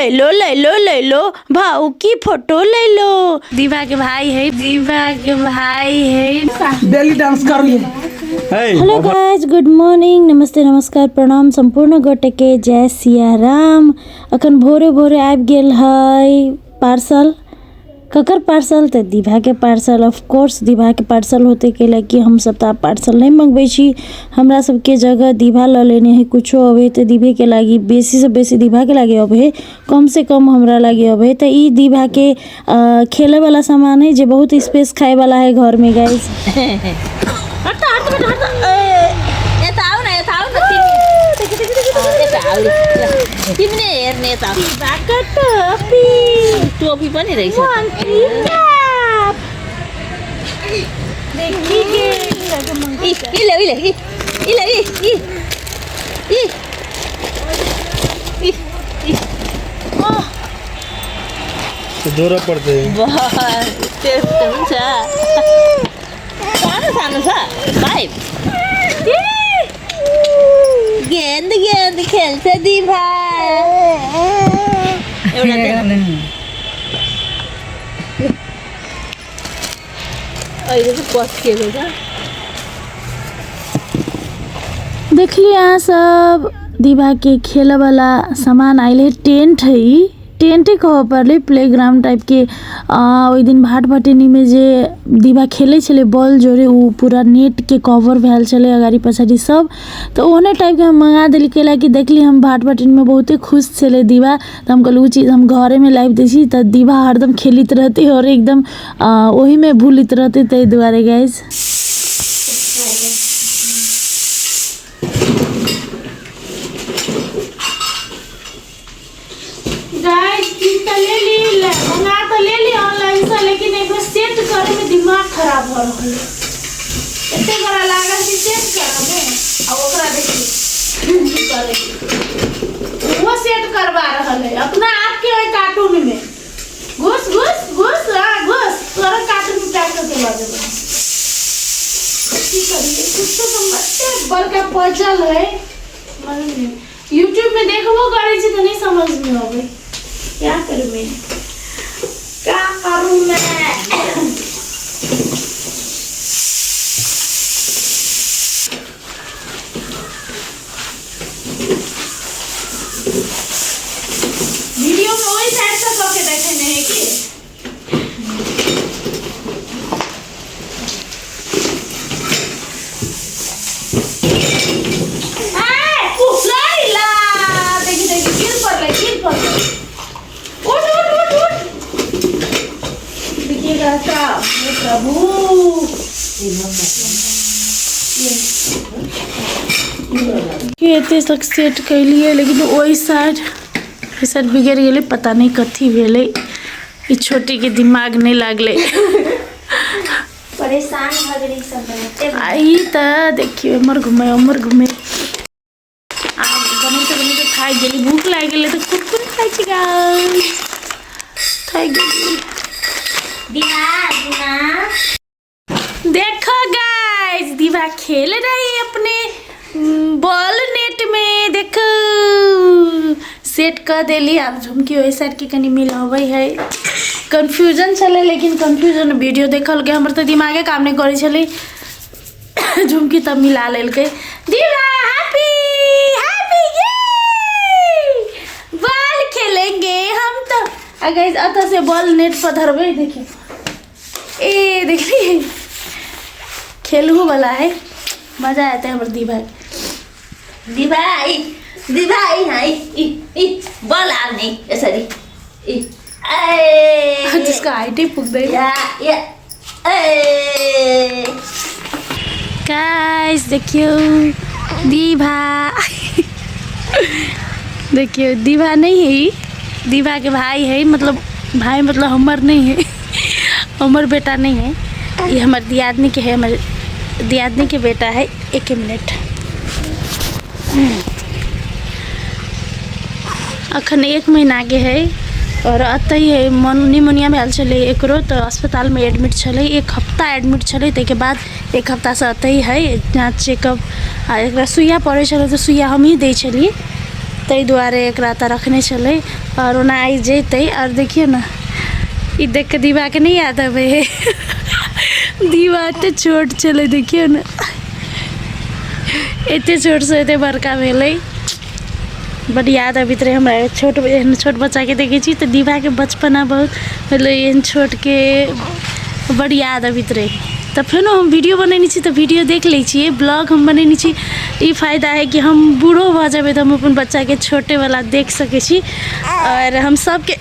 ले लो ले लो ले लो भाऊ की फोटो ले लो। दीवा के भाई है, दीवा के भाई है। डेली डांस करिए। हेलो गाइस, गुड मॉर्निंग, नमस्ते, नमस्कार, प्रणाम सम्पूर्ण गोटे के, जय सिया राम। अखन भोरे भोरे आबि गेल है पार्सल। ककर पार्सल? तऽ दीभाके पार्सल। ऑफ कोर्स दीभाके पार्सल होतै, कैला कि हमसब तऽ आब पार्सल नहि मंगबै छी। हमरा सबके जगह दीभा लऽ लेने है। कुछो अबै तऽ दीभेके लागी, बेसीसँ बेसी दीभाके लागी अबै है, कम से कम हमरा लागी अबै है। तऽ ई दीभाके खेलैवला सामान है जे बहुत स्पेस खायवला है घरमे। गाइस, यता आऊ न, यता आऊ न तिमी। यता आऊ ल, तिमी नै हेर्ने, यता आऊ। दीभाको टोपी। टोपी पनि रहेछ। मंकी कैप देखी के। इ इले इले इ इले इ इ इ इ इ। दौरा पर्छ। त्यो त हुन्छ, सानो सानो छ पाइप। गेन्द गेन्द खेल्छ दिभा। एउटा चाहिँ अहिले चाहिँ पस्किएको छ। देखलिए अहाँ सब, दीवा के खेलऽवला सामान आयल है। टेंट है, ई टेंटे कहऽ पड़लै, प्ले ग्राउंड टाइपके। ओहि दिन भाट भटेनीमे जे दीवा खेलै छलै बॉल जोरे, ओ पूरा नेटके कवर भेल छलै अगाडि पछाडि सब, तऽ ओहने टाइपके हम मंगा देली, कैला कि देखली हम भाट भटेनीमे बहुते खुश छलै दीवा। तऽ हम कहली, ओ चीज हम घरेमे लाबि दै छी तऽ दीवा हरदम खेलैत रहतै आओर एकदम ओहिमे भूलित रहतै, ताहि दुआरे। गाइस, गाइस, चीज तऽ ले ली, मंगा तऽ ले ली ऑनलाइन से, लेकिन एक बेर सेट करे में दिमाग खराब भऽ रहल है। एते बड़ा लागल छै सेट करऽ में। आ ओकरा देखी की करे, वो सेट करवा रहल है अपना आप के ओहि कार्टून में। घुस घुस घुस, हाँ घुस, तोरा कार्टून में पैक करके लऽ जेबै। की करिए, कुछ तो समझते, बड़का पजल है। मालूम नहीं, यूट्यूब में देखबो करै छी तऽ नहीं समझ में अबै। क्या करूँ मैं, क्या करूँ मैं? वीडियो में वही साइड से कऽ के देखेने है कि देखी देखी, गिर पड़लै, गिर पड़लै। उठ उठ उठ उठ। देखिएगा साहब, हे प्रभु। एते तक सेट कैलियै, लेकिन ओहि साइड, ओहि साइड बिगड़ि गेलै। पता नहि कथी भेलै। ई छोटीके दिमाग नहि लागलै। परेशान भऽ गेलै सब बनते। आ ई तऽ देखियौ, एम्हर घुमै, ओम्हर घुमै। आब बनैते बनैते थाकि गेली, भूख लागि गेलै तऽ कुरकुरे खाइ छी। गाइस, थाकि गेली। दिना दिना। देखो गाइस, दीवा खेल रही है अपने बॉल नेट में। देखो, सेट कऽ देली। आब झुमकी ओहि साइड के कनि मिलाबै है। कन्फ्यूजन छलै, लेकिन कन्फ्यूजन वीडियो देखलकै, हमर तऽ दिमागे काम नहि करै छलै। झुमकी तब मिला लेलकै। दीवा हैप्पी हैप्पी, ये बॉल खेलेंगे हम। तो आ गाइस, अतः से बॉल नेट पर धरबै। देखियौ, ए देखली, खेलहु वाला है। मजा आते हमर दीवा। दिभा इ दिभा इ, हाँ, इ इ इ, बल हाल्ने यसरी इ ए। जिसका हाइटै पुग्दैन। या या ए। गाइस, देखियौ दीभा, देखियौ। दीभा नहीं है ई, दीभा के भाई है। मतलब भाई मतलब हमर नहीं है, हमर बेटा नहीं है, ये हमर दियादनी के है, हमर दियादनी के बेटा है। एक मिनट। अखन एक महीनाके है आओर एतहि है। मन निमोनिया भेल छलै एकरो, तऽ अस्पतालमे एडमिट छलै। एक हफ्ता एडमिट छलै, ताहिके बाद एक हफ्तासँ एतहि है। जाँच, चेकअप आ एकरा सुइया पड़ै छलै तऽ सुइया हमहीँ दै छलियै। ताहि दुआरे एकरा तऽ रखने छलै आओर ओना आइ जेतै। आओर देखियौ ने, ई देख कऽ दीवाके नहि याद अबै है? दीवा एते छोट छलै, देखियौ ने, एते छोटसँ एते बड़का भेलै। बड्ड याद अबैत रहै हमरा छोट, एहन छोट बच्चाके देखै छी तऽ दीवाके बचपना बहुत मतलब एहन छोटके बड्ड याद अबैत रहै। तऽ फेनो हम वीडियो बनेने छी तऽ वीडियो देख लै छियै। ब्लॉग हम बनेने छी, ई फायदा हइ कि हम बूढ़ो भऽ जेबै तऽ हम अपन बच्चाके छोटेवला देख सकै छी। आओर हम सबके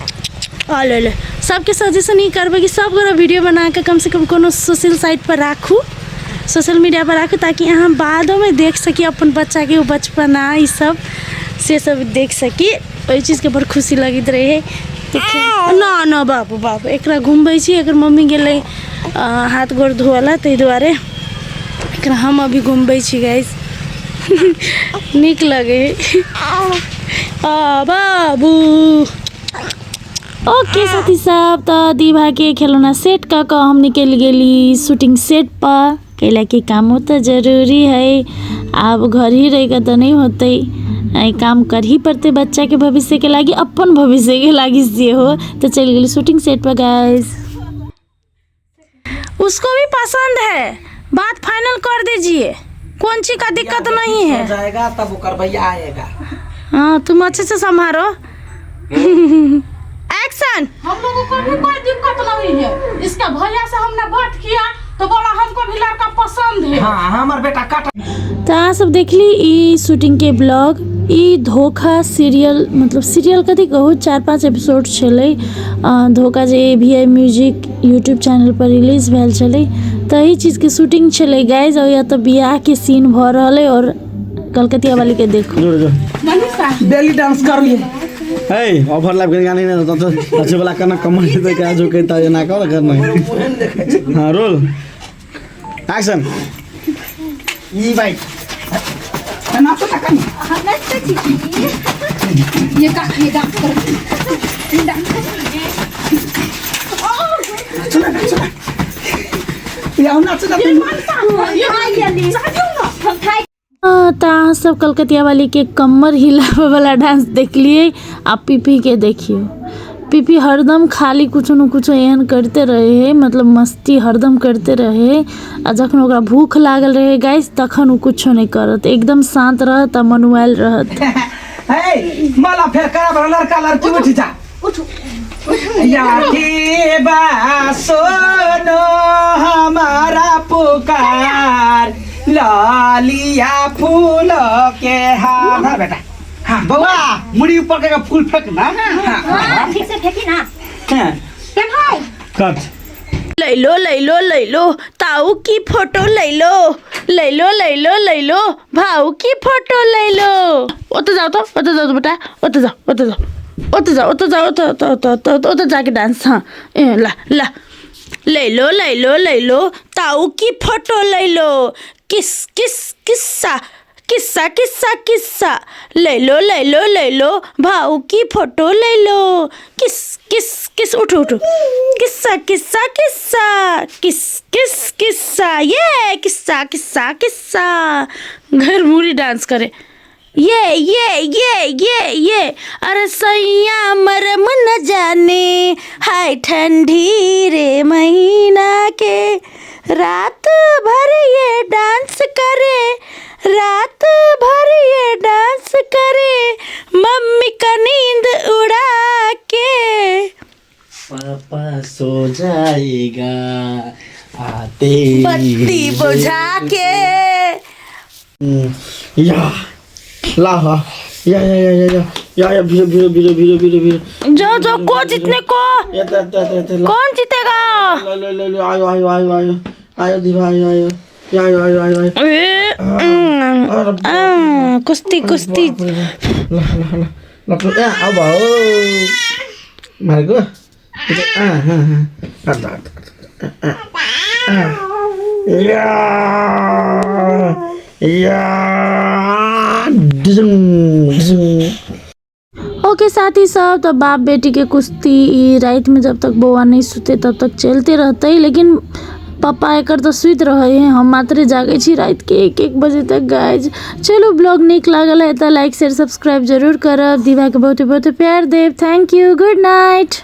ले ले सबके सजेशन ई करबै कि सब गोरा वीडियो बनाकऽ कमसँ कम कोनो सोशल साइटपर राखू, सोशल मीडियापर राखू, ताकि अहाँ बादोमे देख सकी अपन बच्चाके ओ बचपना, ई सब से सब देख सकी। ओहि चीजके बड़ खुशी लगैत रहै। न न बाबू बाबू, एकरा घुमबै छी। एकर मम्मी गेलै हाथ गोर धोअ लए, ताहि दुआरे एकरा हम अभी घुमबै छी। गाइस, नीक लगै है। आ बाबू। ओके साथी सब, तऽ दीभाके खेलौना सेट कऽ कऽ हम निकलि गेली शूटिंग सेट पर, कैला कि कामो तऽ जरूरी है। आब घर ही रहि कऽ तऽ नहि होतै, आइ काम करही पड़तै बच्चाके भविष्यके लागि, अपन भविष्यके लागि सेहो। तऽ चलि गेली शूटिंग सेट पर। गाइस, उसको भी पसंद है, बात फाइनल कर दीजिए, कौन चीज का दिक्कत नहीं है। जाएगा तब ओकर भैया आएगा। हाँ, तुम अच्छे से संभारो। एक्शन। हम लोगों को भी कोई दिक्कत नहीं है। इसका भैया से हमने बात किया तो बोला हमको भी लड़का पसंद है। हाँ, हमार बेटा काट। तऽ अहाँ सब देखली ई शूटिंगके ब्लॉग। ई धोखा सीरियल, मतलब सीरियल कथी कहू, 4-5 एपिसोड छलै धोखा, जे A V I music YouTube channel per release भेल छलै, तऽ एहि चीजके शूटिंग छलै गाइज। आओर या तऽ बियाहके सीन भऽ रहल अइ। आओर कलकतिया वालीके देखू। जोड़ जोड़। बेली डांस करिए। हे ओवरलैप के गानी ना तो अच्छे वाला करना, कमर तो क्या जो कहता है ना कर करना। हाँ, रोल, एक्शन। ई बाइक नाचो ना कनी। ये का ये डांस कर। नाचो ना, नाचो ना, या नाचो ना तुम। तऽ अहाँ सब कलकतिया वालीके कमर हिलाबैवला डांस देखलियै। आ पीपीके देखियौ, पीपी हरदम खाली कुछो ने कुछो एहन करिते रहै है, मतलब मस्ती हरदम करिते रहै है। आ जखन ओकरा भूख लागल रहै गाइस, तखन ओ कुछो नहि करत, एकदम शान्त रहत आ मनुआयल रहत। हे मला फेर करा, लड़का लड़की उठ जा। या के बा सोनो हमारा पुकार, लालिया फूल के हार। हाँ बेटा, हाँ बउआ, मुड़ी ऊपर करके फूल फेंक ना। हाँ। ठीक से फेंकी ना। हाँ। कट। लैलो लैलो लैलो ताऊ की फोटो, लैलो लैलो लैलो लैलो भाऊ की फोटो लैलो। ओतऽ जाओ तो, ओतऽ जाओ तो बेटा, ओतऽ जाओ, ओतऽ जाओ, ओतऽ जाओ, ओतऽ जाओ, ओतऽ ओतऽ ओतऽ ओतऽ ओतऽ जाके डांस। हाँ, ए ला ला, लैलो लैलो लैलो ताऊ की फोटो लैलो, किस किस किस्सा किस्सा किस्सा किस्सा, लैलो लैलो लैलो भाऊ की फोटो लैलो, किस किस किस, उठो उठो, किस्सा किस्सा किस्सा किस किस किस्सा, ये किस्सा किस्सा किस्सा। घर मुड़ी डांस करे ये ये ये ये। अरे सैया मरम न जाने, हाय ठंडी रे महीना के, रात भर ये डांस करे, रात भर ये डांस करे, मम्मी का नींद उड़ा के। पापा सो जाएगा आते बत्ती बुझा के। या ला, हाँ, या या या या या या या, भिरो भिरो भिरो भिरो भिरो भिरो। जो जो को जीतने को। या ता ता ता ता, ला। कौन जीतेगा? ला ला ला ला, आयो आयो आयो आयो आयो दीवा, आयो आयो या, आयो आयो आयो आयो। ए, अरे कुश्ती कुश्ती। बाप रे बाप। ला ला ला ला, ए अब हो मारेको। आ हाँ हाँ, हट हट हट, या या, डिजुङ डिजुङ। ओके साथी सब, तऽ बाप बेटी के कुश्ती ई रातिमे जब तक बौआ नहि सुते तब तक चलते रहतै, लेकिन पप्पा एकर तऽ सुति रहै है, हम मात्रे जागै छी रातिके 1-1 बजे तक गाइज। चलू ब्लॉग नीक लागल है तऽ लाइक शेयर सब्सक्राइब जरूर करब। दीवाके बहुते बहुते प्यार देब। Thank you, good night.